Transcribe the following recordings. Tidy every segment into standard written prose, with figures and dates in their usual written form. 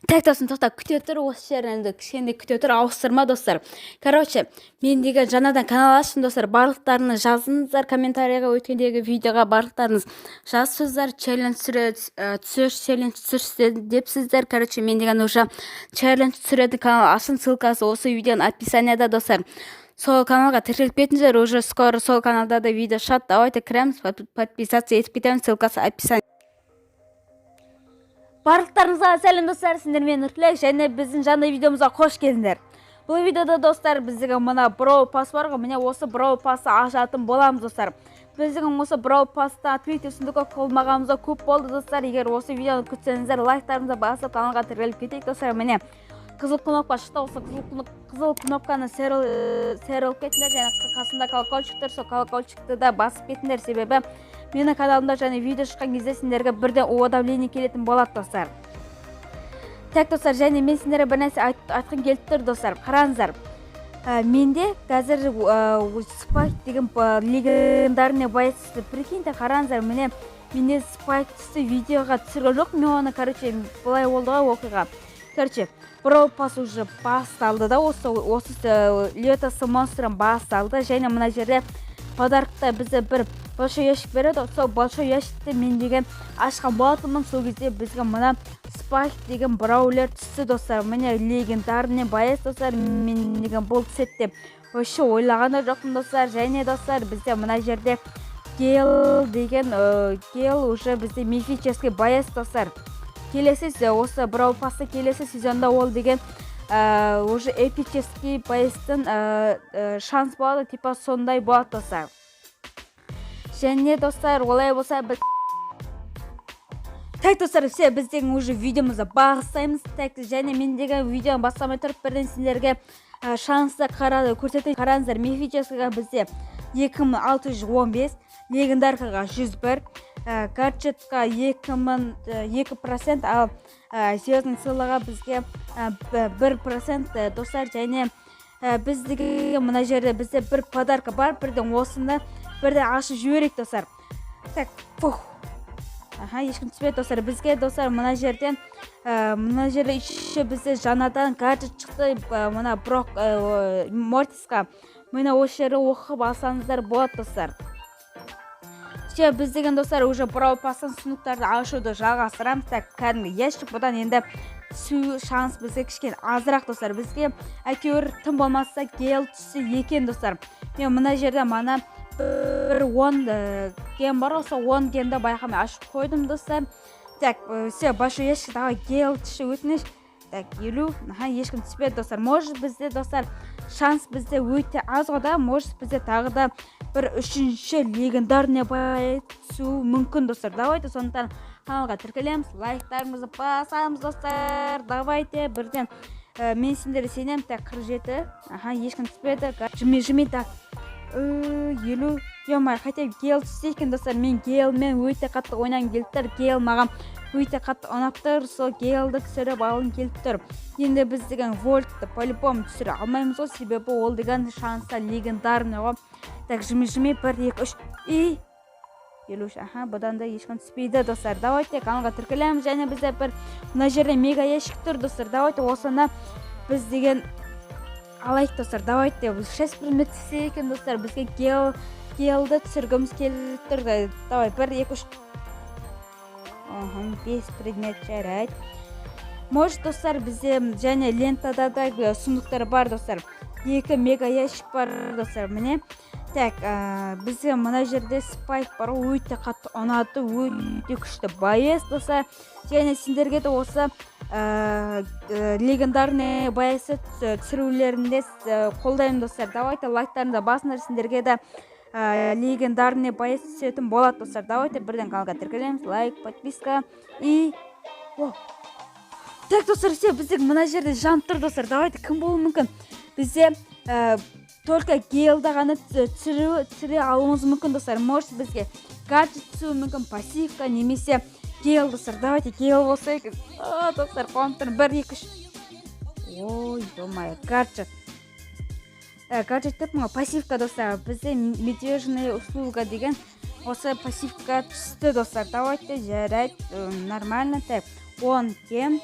Так, досым, тоқта, күте тұр осы жерін. Енді кішкене күте тұр, ауыстырма, достар. Короче, мен деген жаңадан канал аштым, достар. Барлықтарыңыз жазыңыздар комментарийға, өткендегі видеоға барлықтарыңыз жазыпсыздар, челлендж түсір, челлендж түсір депсіздер. Короче, мен деген уже челлендж түсіретін канал аштым, ссылкасы осы видеоның описанияда, достар. Сол каналға тіркеліп кетіңіздер, уже скоро сол каналда да видео шығады. Давайте кіреміз, подписаться етіп кетеміз, ссылкасы описание. Барлықтарыңызға сәлем, достар! Сендермен Нұртілек және біздің жаңа видеомызға қош келдіңдер. Бұл видеода, достар, біздің мына Бравл Пасс бар ғой, міне, осы Бравл Пассты ашатын боламыз, достар. Біздің осы Бравл Пассты открытие сундука қылмағанымызға көп болды, достар. Егер осы видеоны күтсеңіздер, лайктарыңызды басып, каналға тіркеліп кетейік, достар. Міне, қызыл кнопка шықты, осы қызыл кнопканы серіліп кетіңдер және қасында колокольчик тұр, сол колокольчикті да басып кетіңдер, себебі менің каналымда және видео шыққан кезде сендерге бірден уведомление келетін болады, достар. Так, достар, және мен сендерге бір нәрсе айтқым келіп тұр, достар. Қараңыздар, менде қазір Спайк деген легендарный боец түсті, прикиньте. Қараңыздар, міне, менде Спайк түсті, видеоға түсірген жоқпын мен оны. Короче, былай болды ғой оқиға. Короче, Бравл Пасс уже басталды да, осы Лето с монстром басталды және мына жерде подарокта бізде бір большой ящик береді. Сол большой ящикті мен деген ашқан болатынмын. Сол кезде бізге мына Спайк деген браулер түсті, достар. Міне, легендарный боец, достар. Мен деген бұл түседі деп вообще ойлаған да жоқпын, достар. Және, достар, бізде мына жерде Гейл деген, Гейл уже бізде мифический боец, достар. Келесі осы Бравл Пассты келесі сезонда ол деген уже эпический боецтің шанс болады, типа сондай болады, достар. Және, достар, олай болса, біз, так, достар, все, біз деген уже видеомызды бастаймыз. Так, және мен деген видеоны бастамай тұрып, бірден сендерге шансты көрсетейін. Қараңыздар, мифическийға бізде 2615, легендаркаға 101, гаджетқа 2000 2%, ал звездный силаға бізге 1%, достар. Және біз деген мына жерде бізде бір подарка бар, бірден осыны бірден ашып жіберейік, достар. Так, фух, аха, ешкім түспеді, достар, бізге. Достар, мына жерден мына жерде еще бізде жаңадан гаджет шықты, мына Брок, Мортисқа. Міне, осы жерде оқып алсаңыздар болады, достар. Все, біз деген, достар, уже Бравл Пасстан сундуктарды ашуды жалғастырамыз. Так, кәдімгі ящик, бұдан енді түсу шанс бізге кішкене азырақ, достар. Бізге әйтеуір тым болмаса Гейл түссе екен, достар. Мен мына жерде мана бір 10 гем бар ғой, сол 10 гемді байқамай ашып қойдым, достар. Так, все, большой ящик, давай, Гейл түсші, өтініш. Так, 50, аха, ешкім түспеді, достар. Может, бізде, достар, шанс бізде өте аз ғой да, может, бізде тағы да бір үшінші легендарный боец түсуі мүмкін, достар. Давайте, сондықтан каналға тіркелеміз, лайктарымызды басамыз, достар. Давайте бірден, мен сендерге сенемін. Так, 47, аха, ешкім түспеді. Жми, жми. Так, 50, е, хотя бы Гейл түссе екен, достар. Мен Гейлмен өте қатты ойнағым келіп тұр, Гейл маған өте қатты ұнап тұр, сол Гейлді түсіріп алғым келіп тұр. Енді біз деген Вольтты по любому түсіре алмаймыз ғой, себебі ол деген шанста легендарный ғой. Так, жми, жми, бір, екі, үш и 53, аха, бұдан да ешкім түспейді, достар. Давайте каналға тіркелеміз. Және бізде бір мына жерде мега ящик тұр, достар. Давайте осыны біз деген алайық, достар. Давайте шесть предмет түссе екен, достар. Бізге Гейлді түсіргіміз келіп тұр. Давай, бір, екі, үш. Бес предмет, жарайды. Может, достар, бізде және лентада да сундуктар бар, достар. Екі мега ящик бар, достар, міне. Так, бізде мына жерде Спайк бар ғой, өте қатты ұнады, өте күшті боец, достар. Және сендерге де осы легендарный боецті түсірулерінде қолдаймын, достар. Давайте лайктарыңызды басыңдар, сендерге де легендарный боец түсетін болады, достар. Давайте бірден каналға тіркелеміз, лайк, подписка и о. Так, достар, все, бізде мына жерде жанып тұр, достар. Давайте, кім болуы мүмкін? Бізде только Гейлді ғана түсіре алуымыз мүмкін, достар. Может, бізге гаджет түсуі мүмкін, пассивка немесе Гейл, достар. Давайте Гейл болса екен. А, достар, қуанып тұрмын. Бір, екі, үш. Ой, ё, гаджет. Гаджет деп ғой, пассивка, достар. Бізде медвежная услуга деген осы пассивка түсті, достар. Давайте, жарайды, нормально. Так, 10 гем.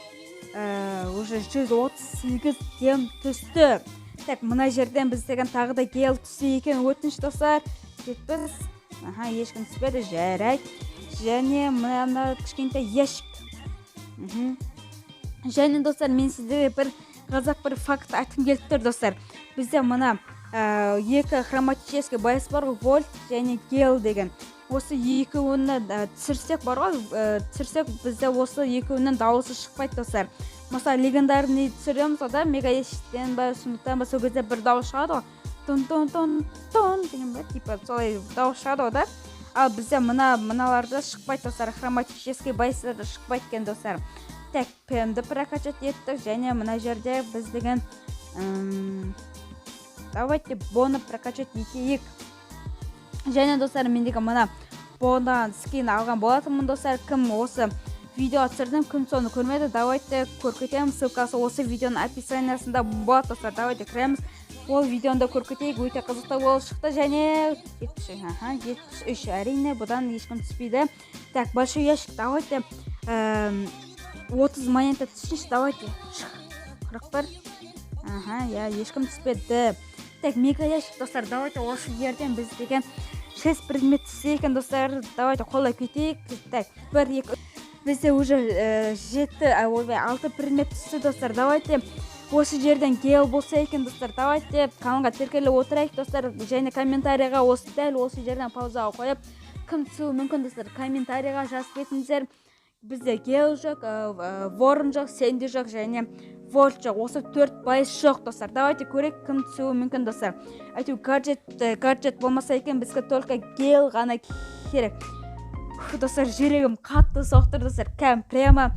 Уже 138 гем түсті. Так, мына жерден біз деген тағы да Гейл түссе екен, өтініш, достар. 70. Аха, ешкім түспеді, жарайды. Және мына кішкентай ящик. Және, достар, мен сіздерге бір қызық бір факт айтқым келіп тұр, достар. Бізде мына екі хроматический байс бар ғой, Вольт және Гейл деген. Осы екеуini түсірсек бар ғой, түсірсек, бізде осы екеуінің дауысы шықпайды, достар. Мысалы, легендарный түсіреміз ғой да, мега ящиктен ба, сундуктан ба, сол кезде бір дауыс шығады ғой, тон тон тон тон деген ба, типа солай дауыс шығады ғой да. Ал бізде мыналарда шықпайды, достар, хроматический байстарда шықпайды екен, достар. Так, Пэмді прокачать еттік. Және мына жерде біз деген давайте Боны прокачать етейік. Және, достар, мен деген мына Бодан скин алған болатынмын, достар. Кім осы видео түсірдім, кім соны көрмеді, давайте көріп кетеміз. Ссылкасы осы видеоның описаниясында болады, достар. Давайте кіреміз, ол видеоны да көріп кетейік, өте қызықты болып шықты. Және 70, аха, 73. Әрине, бұдан ешкім түспейді. Так, большой ящик, давайте 30 монета түссінші, давайте. 41. Аха, иә, ешкім түспеді. Так, мега ящик, достар, давайте осы жерден біз деген 6 предмет түссе екен, достар. Давайте қолдап кетейік. Так, бір, екі, бізде уже жеті, ойбай, алты предмет түсті, достар. Давайте осы жерден Гейл болса екен, достар. Давайте каналға тіркеліп отырайық, достар. Және комментарийға осы дәл осы жерден паузаға қойып, кім түсуі мүмкін, достар, комментарийға жазып кетіңіздер. Бізде Гейл жоқ, Ворон жоқ, Сенди жоқ және Вольт жоқ, осы төрт байс жоқ, достар. Давайте көрейік, кім түсуі мүмкін, достар. Әйтеуір гаджет болмаса екен, бізге только Гейл ғана керек. Фу, достар, жүрегім қатты соқты, достар, кәдімгі прямо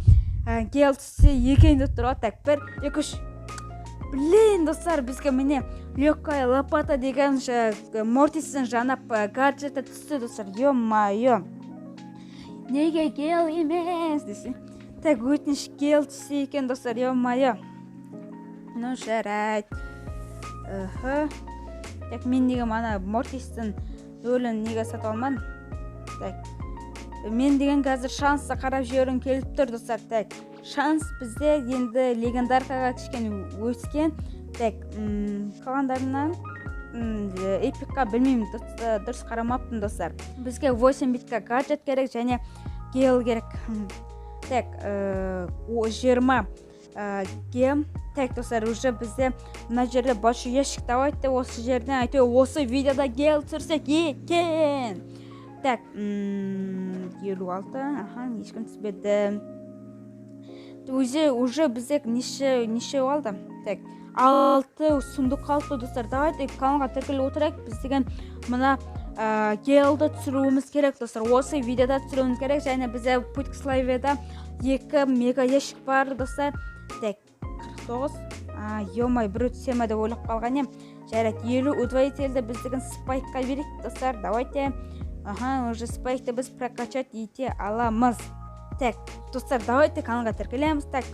Гейл түссе екен деп тұр ғой. Так, бір, екі, үш. Блин, достар, бізге міне легкая лопата деген Мортистің жаңа гаджеті түсті, достар. Е мое, неге Гейл емес десе. Так, өтініш, Гейл түссе екен, достар. Е мое, ну жарайды. Ыхы. Так, мен неге мана Мортистің рөлін неге сатып алмадым? Так, мен деген қазір шансты қарап жібергім келіп тұр, достар. Так, шанс бізде енді легендаркаға кішкене өскен. Так, қалғандарынан эпикқа білмеймін, дұрыс қарамаппын, достар. Бізге 8 битқа гаджет керек және Гейл керек. Так, 20 гем. Так, достар, уже бізде мына жерде большой ящик. Давайте осы жерден әйтеуір осы видеода Гейл түсірсек екен. Так, 56. Аха, ешкім түспеді. Уже бізде неше қалды? Так, алты сундук қалыпты, достар. Давайте каналға тіркеліп отырайық. Біз деген мына Гейлді түсіруіміз керек, достар, осы видеода түсіруіміз керек. Және бізде Путь к славеда екі мега ящик бар, достар. Так, 49. Е, біреу түсе ма деп ойлап қалған едім. Жарайды, 50 удвоительді біз деген Спайкқа берейік, достар. Давайте. Аха, уже Спайкты біз прокачать ете аламыз. Так, достар, давайте каналға тіркелеміз. Так,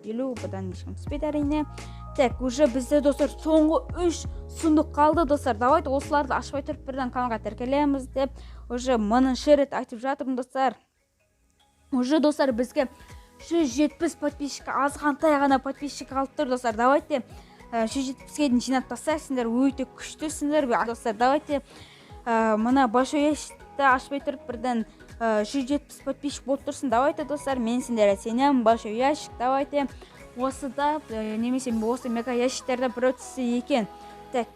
50, бұдан ешкім түспейді, әрине. Так, уже бізде, достар, соңғы үш сундук қалды, достар. Давайте осыларды ашпай тұрып бірден каналға тіркелеміз деп уже мыңыншы рет айтып жатырмын, достар. Уже, достар, бізге 170 подписчик, азғантай ғана подписчик қалып тұр, достар. Давайте 170-ке дейін жинап тастайық. Сендер өте күштісіңдер, достар. Давайте мына большой ящикті ашпай тұрып бірден 170 подписчик болып тұрсын. Давайте, достар, мен сендерге сенемін. Большой ящик, давайте осыда немесе осы мега ящиктерде біреу түссе екен. Так,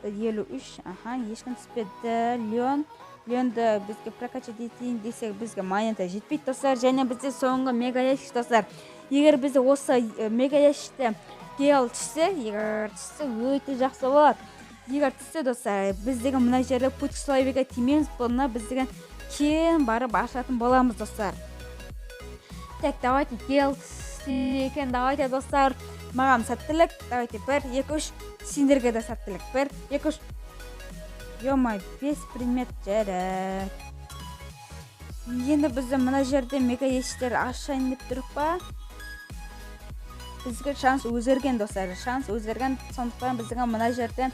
53. Аха, ешкім түспеді. Леон, Леонды бізге прокачать етейін десек, бізге монета жетпейді, достар. Және бізде соңғы мега ящик, достар. Егер бізде осы мега ящикте Гейл түссе, егер түссе, өте жақсы болады. Егер түссе, достар, біз деген мына жерде Путь к славеге тимейміз, бұны біз деген кейін барып ашатын боламыз, достар. Так, давайте Гейл түссе екен. Давайте, достар, маған сәттілік. Давайте, бір, екі, үш. Сендерге де сәттілік. Бір, екі, үш. Е, бес предмет. Жарайды, енді бізде мына жерде мега ящиктер ашайын деп тұрық па? Бізге шанс өзгерген, достар, шанс өзгерген. Сондықтан бізге мына жерден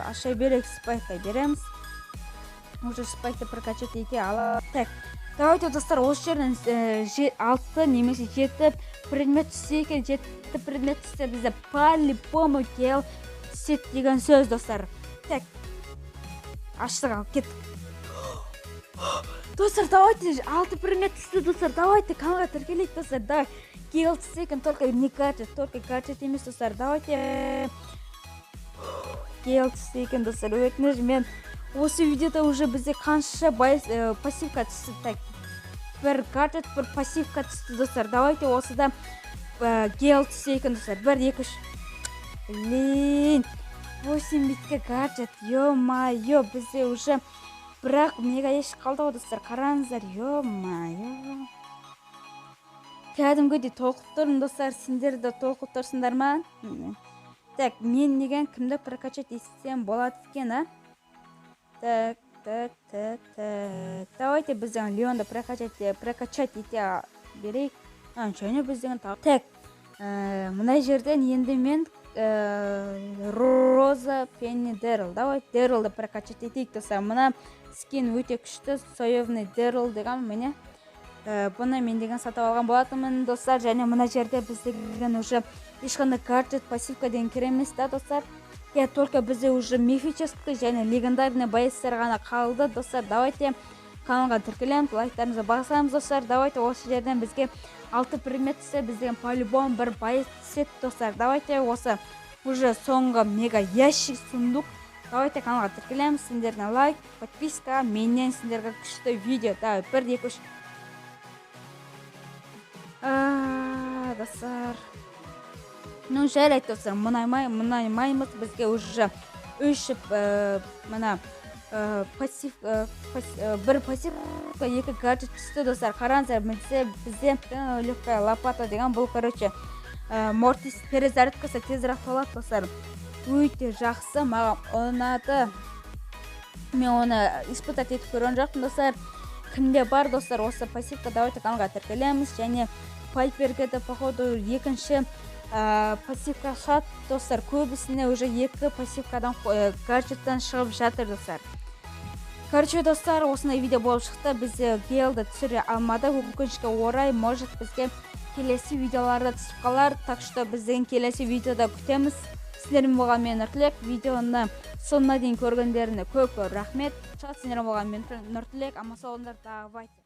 аша берейік, Спайкқа береміз. Уже Спайкты прокачать ете аламыз. Так. Давайте, достар, осы жерден алты немесе жеті предмет түссе екен. Жеті предмет түссе, бізде по-любому Гейл түседі деген сөз, достар. Так, аштық, ал кеттік, достар. Давайте, алты предмет түсті, достар. Давайте каналға тіркелейік, достар. Давай, Гейл түссе екен, только не гаджет, только гаджет емес, достар. Давайте, Гейл түссе екен, достар. Өтініш, мен осы видеода уже бізде қанша пассивка түсті? Так, бір гаджет, бір пассивка түсті, достар. Давайте, осыда Гейл түссе екен, достар. Бір, екі, үш. Блин, 8 битке гаджет, ё-моё. Бізде уже бірақ мега ящик қалды ғой, достар, қараңыздар. Ё-моё, кәдімгідей толқып тұрмын, достар. Сендер де толқып тұрсыңдар ма? Так, мен деген кімді прокачать етсем болады екен, а? Так, так, так, так, давайте біздің Леонды прокачать ете берейік. А, және біздің, так, мына жерден енді мен Роза, Пенни, Дэрил. Давай Дэрилді прокачать етейік, достар. Мына скин өте күшті, соевный Дэрил деген, міне. Бұны мен деген сатып алған болатынмын, достар. Және мына жерде біз деген уже ешқандай гаджет, пассивка деген керек емес та, достар. Иә, только бізде уже мифический және легендарный боецтер ғана қалды, достар. Давайте каналға тіркелеміз, лайктарымызды басамыз, достар. Давайте, осы жерден бізге алты предмет түссе, бізден по-любому бір боец түседі, достар. Давайте, осы уже соңғы мега ящик, сундук. Давайте каналға тіркелеміз, сендерден лайк, подписка, менен сендерге күшті видео. Давай, бір, екі, үш. Достар, ну жарайды, достар, мұнаймай, мұнаймаймыз. Бізге уже үш мына пассив, бір пассивка, екі гаджет түсті, достар. Қараңыздар, бізде легкая лопата деген бұл, короче, Мортис перезарядкасы тезірек толады, достар. Өте жақсы, маған ұнады. Мен оны испытать етіп көрген жоқпын, достар. Кімде бар, достар, осы пассивка? Давайте каналға тіркелеміз. Және Пайперге де, походу, екінші пассивка шығады, достар. Көбісіне уже екі пассивкадан, гаджеттен шығып жатыр, достар. Короче, достар, осындай видео болып шықты. Бізде Гейлді түсіре алмадық, өкінішке орай. Может, бізге келесі видеоларда түсіп қалар. Так что біздің келесі видеода күтеміз. Сіздермен болған мен, Нұртілек. Видеоны соңына дейін көргендеріне көп көп рахмет. Сіздермен болған мен, Нұртілек. Аман болыңдар, давайте.